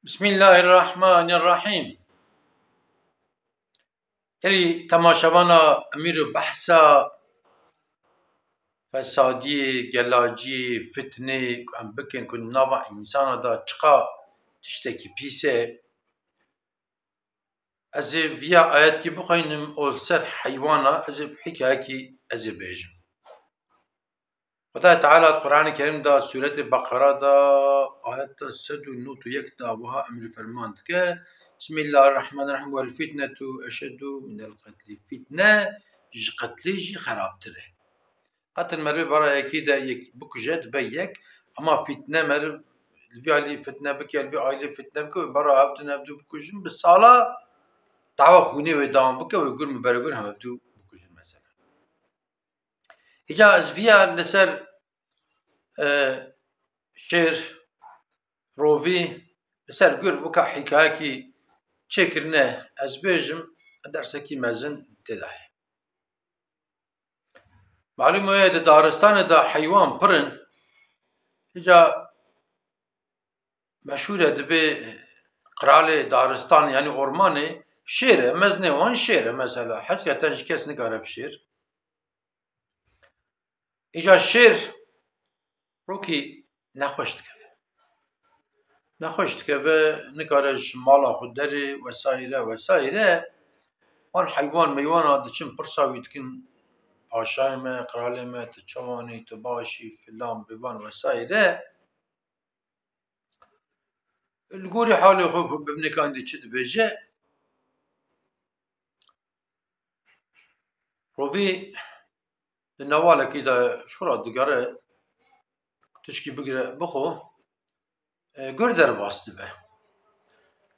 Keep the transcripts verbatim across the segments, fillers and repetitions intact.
Bismillahirrahmanirrahîm. Gelî temaşevana em îro behsa fesadiyê, gelaciyê, fitnê ku em bikin ku nava însana de çiqa tiştekî pîs e. Ez ê viya ayetkî bixwînim û li ser heywana ez ê hikayekî ez ê bêjim. Xwedayê Teala di Qur'anê Kerîm de, Sûretê Beqera de, ayeta sed û nod û yek de wiha emrî ferman dike: Bismillahirrahmanirrahîm, wel fitnetu eşeddu minel qetlî. Fitne ji qetlê jî xerabtir e. Qetl merivê bara yekî de yek bikuje dibe yek, ama fitne meriv li vî alî fitne bike, li vî alî fitne bike, wê bara hevdin hevdû bikujin, bi sala dawa xûnê wê dewam bike, wê gur min beregur hevdû bikujin mesela. Îca ez viya li ser, e, şêr, rovî, li ser gur weka hîkayekî çêkirine ez bêjim, dersekî mezin tê de heye. Malûm e di daristanê de heywan pir in. Îca meşhûr e, dibê qiralê daristan, yanî ormanê, şêr e, mezinê wan şêr e mesela. Heqîqeten jî kes nikare bi şêr. Îca şêr rokî nexweş dikeve. Nexweş dikeve, nikare ji mala xwe derê, wesaîre, wesaîre. Wan heywan meywana diçin pirsa wî dikin: Paşayê me, qiralê me, tu çawan î, tu baş î, filan, bevan wesaîre. Li gorî halê xwe bibîne ka êndî çi dibêje. Rovî di newalekî de şûra digere, tişkî bigire bixwe, e, gur derbas dibe.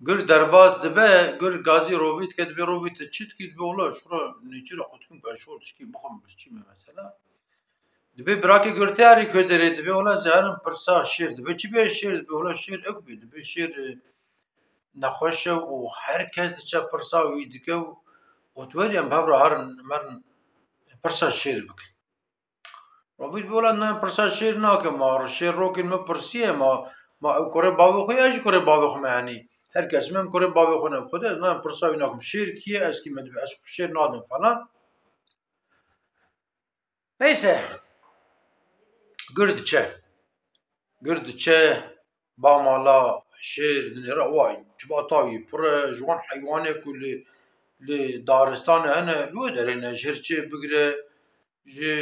Gur derbas dibe, gur gazî rovî dike, dibê rovî tu çi dikî, dibê wela şûra nêçîra xwe dikim, ez şûr tişkî bixwim, birçî me mesela. Dibê birakê gur teyarî ku derê, dibê wela ez herim pirsa şêr, dibê çi bê şêr, dibê wela şêr ew bê, dibê şêr, e, nexweş e û her kes diçe pirsa wî dike û otwerî em bi hev re herin, em herin pirsa şêr bikin. Rovî dibê wela na pirsa şêr nakim, ma şêr rokên min pirsiye, ma, ma ew kurê bavê xwe ye, ez jî kurê bavê xwe me, yanî her kes me em kurê bavê xwe ne, bi xwe de na pirsa wî nakim. Şêr kî ye, ez kî me, dibê ez xwe şêr nadim falan. Neyse, gur diçe. Gur diçe, ba mala şêr dinêre, way, civata wî pir e, ji wan heywanê ku li, li daristanê hene, li wê derê ne, ji hirçê bigire, ji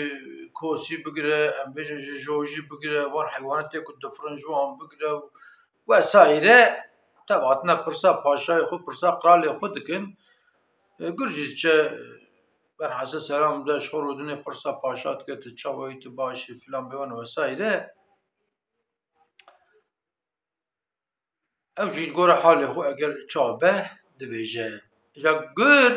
kosî bigire, em bêjin ji jojî bigire, wan heywanatê ku difirin ji wan bigire û wesaîre. Tev hatine pirsa paşayê xwe, pirsa qiralê xwe dikin. E, gur jî diçe, berhase selam de, ji xwe re dinê pirsa paşa dike, tu çawa yî, tu baş î, filan bevan wesaîre. Ew jî li gora halê xwe eger çawa be dibêje. Îca gur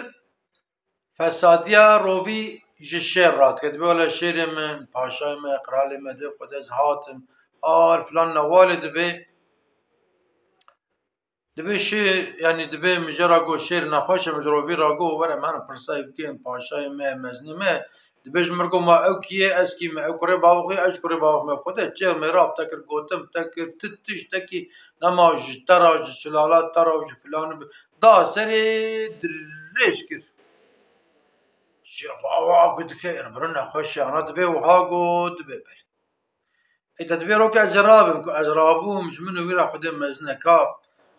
fesadiya rovî ji şêr radike. Dibê wele şêrê min, paşayê me, qiralê me, dibê xwe de ez hatim, al filan newalê dibê. Dibê şêr, yanî dibê mijara got şêr nexweş e, mijara rovî ra got, were em herin pirsayê bikin, paşayê me, mezinê me. Dibê ji mir got, ma ew kî ye, ez kî me, ew kurê bavê xwe ye, ez ji kurê bavê xwe me. Xwedê çêl mêrab te kir, gotin te kir, ti tiştekî nema ji te ra, ji silala te ra û ji filanî bi-, da serê dirêj kir. Şêr awa ku dike, êr mirin nexweş e, ana dibê wiha got, dibê ber. Ê, te dibê roke ez ê rabim, ku ez rabûm, ji min û wî re Xwedê mezin e. Ka,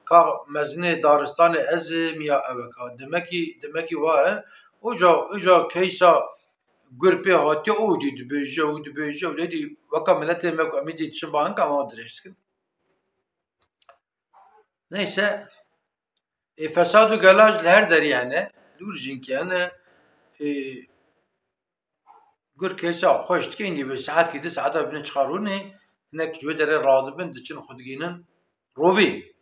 ka mezinê daristanê ez im ya ew e ka. Demekî, demekî wa ye. Oca, oca keysa gur pê hatiye û dî dibêje û dibêje û êdî weka miletê me ku em êdî diçin ba hinka wan dirêj dikin. Neyse, ê, fesad û gelaj li her derî hene, li wir jî hinkî hene. Ê, gur keysa xweş dike, êndî bi saetkî di saeta bine çiqa rûnê, hinek ji wê derê radibin, diçin xwe digihînin rovî.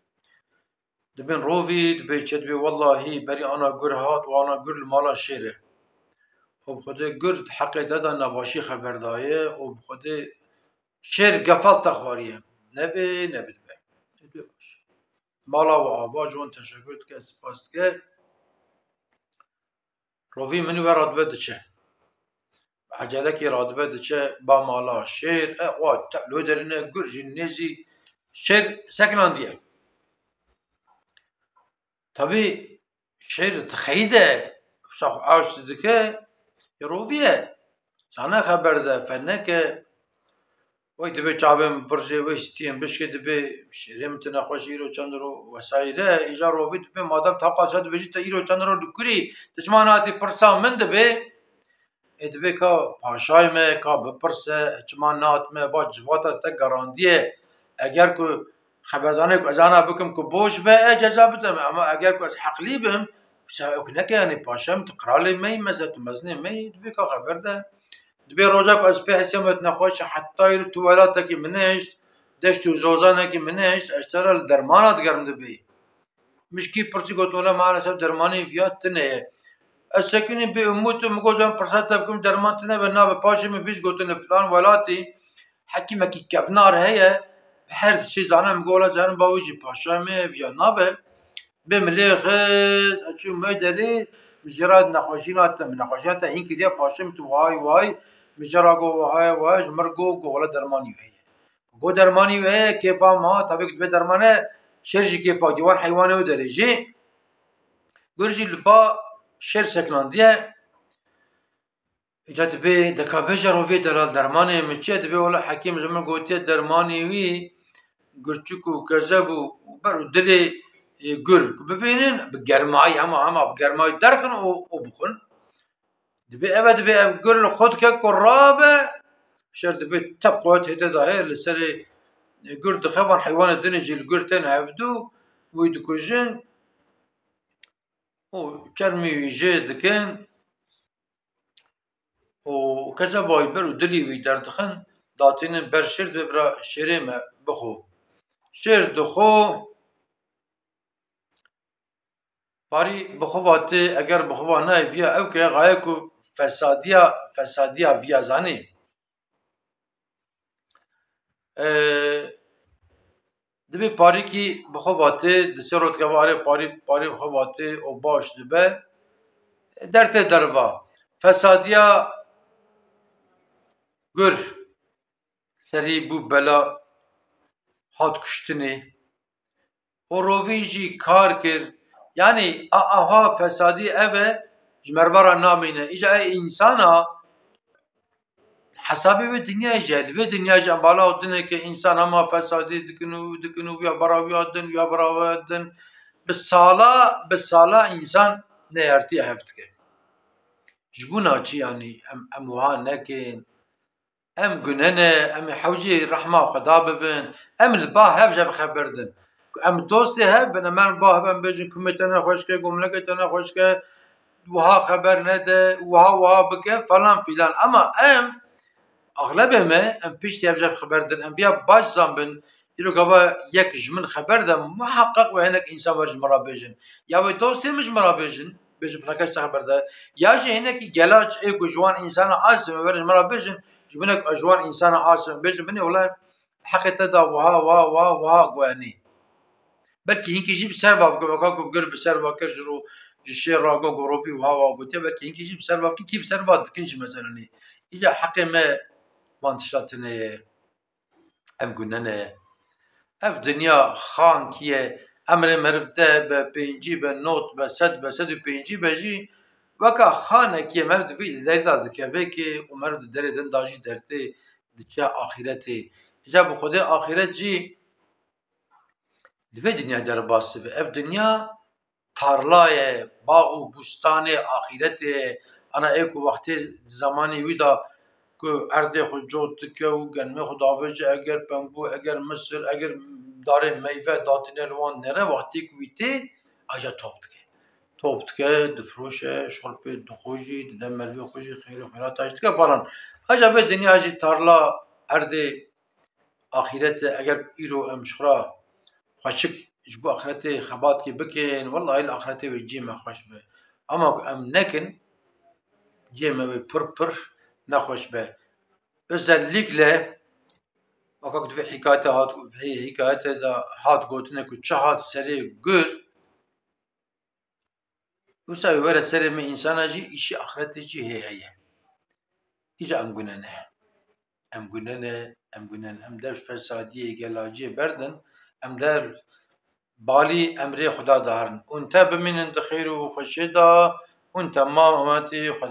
Dibin rovî, dibê çi, dibê wellahî berî ana gur hat û ana gur li mala şêr e. Û bi Xwedê gur di heqê te de nebaşî xeber daye û bi Xwedê şêr gefal te xwariye. Nebê, nebê dibe. Dibê baş. Mala we ava, ji wan teşekur dike, spas dike. Rovî min we radibe diçe. Ecelekî radibe diçe ba mala şêr, e, wa te-, lo derine gur jî nêzî şêr sekinandiye. Tabî şêr dixeyî de, wisa xwe aş dike, yê roviye. Zane xeber de, feneke. Wey dibê çavê min birjê, wey stiyên bişkê dibê şêrê min tu nexweş îro çend ro vesaire. Îca rovî dibê madem ta qal dibêjî te îro çend ro li kurî, tu çima nehatî pirsa min dibê. Ê dibê ka paşayê me, ka bipirse, çima nehatime, va civata te garandiye. Eger ku xeberdanê ku ez ana bikim ku boş be, e ceza bidime. Ama eger ku ez heqlî bim, wisa ew neke, yanî paşayê min, tu qiralê me yî, meze tu mezinê me yî, dibê ka xeber de. Dibê roja ku ez pê hesê me nexweş e, heta îro tu welatekî min nişt, deşt û zozanekî min nişt, ez te re li dermana digerim dibê. Min ji kî pirsî got, wele maalesef dermanî viya tune ye. Ez sekinî bê umût û min got, ez pirsa te bikim, derman tune be, nabe. Paşê min bîst gotine filan welatî hekîmekî kevnar heye, her tiştê zane. Min got, wele carin ba wî jî paşayê me ye, viya nabe. Bê min lê xist, ez çûm me derê, min jê re nexweşîna te, min nexweşîna te hîn kiriye, paşê min tu wahayî wahayî, min jê re got, wahayê wahayê, ji min re got, got, wele dermanî wê heye. Got dermanî wê heye, kêfa ma, tabî ku dibê dermane, şêr jî kêfa, dîwan heywanê wê derê jî. Gur jî li ba şêr sekinandiye. Îca dibê deka bêje rovê delal dermanê min çi ye? Dibê wela hekîm ji min gotiye dermanê wî gurçik û kezeb û ber û dilê, e, gur. Ku bivînin, bi germayî hema, hema bi germayî derxin û, û bixwin. Dibê ev e, dibê ev gur li xwe dike ku rabe, şer dibê tep qewet hête dahê li serê, e, gur dixe, van heywanê din jî li gur tên hevdû, wî dikujin û çermî wî jê dikin û kezeba wî ber û dilî wî derdixin, datînin ber şêr, dibê bira şêrê me bixwe. Şêr dixwe, parî bi xwe va tê, eger bi xwe va nayê viya ew ke xaye ku fesadiya, fesadiya viya zanî. E, dibê parîkî bi xwe va tê, di sê rot keva arê parî, parî bi xwe va tê û baş dibe. Dertê derva. Fesadiya gur serî bû bela, hat kuştinê. Û rovî jî kar kir. Yanî a, aha fesadî ev e, ji merva re namîne. Îca ê însana hesabê wê dinyayê jî, li vê dinyayê jî em bala û dinê ke însan hema fesadî dikin û dikin û ya bera wî ya din, ya bera wî ya din. Bi sala, bi sala însan neyartiya hev dike. Ji bona çi yanî em, em wiha nekin? Em gune ne, em ê hewcê rehma Xweda bibin, em li ba hev ji hev xeber din. Ku em dostê hev bin, em ber ba hev em bêjin, kumê te ne xweş ke, gomlekê te ne xweş ke, wiha xeber nede, wiha wiha bike, falan filan. Ama em, axlebê me, em piştî hev ji hev xeber din. Em viya baş zanbin, îro gava yek ji min xeber de, muheqeq wê hinek însan wer ji min re bêjin. Ya wê dostê min ji min re bêjin, bêjin filan kes te xeber de. Ya jî hinekî gelaç ê ku ji wan însana asim e, wer ji min re bêjin, ji binek ji wan însana asim e, bêjin binê wele heqê te da wiha, wiha, wiha, wiha goyanî. Belkî hinkî jî bi ser va bike, weka ku gur bi ser va kir ji ro, ji şêr ra got, gorovî wiha, wiha gotiye, belkî hinkî jî bi ser va bike, kî bi ser va dikin jî meselenê. Îca heqê me van tişta tune ye. Em gune ne. Ev dinya xankî ye. Emrê meriv deh be, pêncî be, not be, sed be, sed û pêncî be jî weka xanekî ye. Meriv di vî derî de dikeve kê û meriv di derê din de jî dertê diçe axîretê. Îca bi Xwedê axîret jî di vê dinyayê derbas dibe. Ev dinya tarlayê, bax û bûstanê axîretê ye. Ana ê ku wextê di zemanê wî de ku erdê xwe cot dike û genimê xwe davêje, eger pembû, eger misir, eger darê meyve datîne li wan nere, wextê ku wî tê, aja top dike. Top dike, difiroşe, şolpê dixwe jî, dide merivê xwe jî, xêrê xwîna taş dike falan. Aja vê dinya jî tarla, erdê, axîret e. Eger îro em ji xwe re xweşik ji bo axîretê xebatkê bikin, wellahî li axîretê wê cihê me xweş be. Ama ku em nekin, cihê me wê pir pir nexweş be. Özellikle weka ku di vê hikayete hat, vê hikayete de hat gotine ku çi hat serê gur, Wisa wê were serê me însana jî, îşî axretê jî hê heye. Îca em gune ne. Em gune ne, em gune ne. Em dev fesadiyê, gelaciyê berdin, em dev balî emrê Xweda darin. Hûn te bimînin di xêr û xweşiyê de, hûn te ma umetî Xweda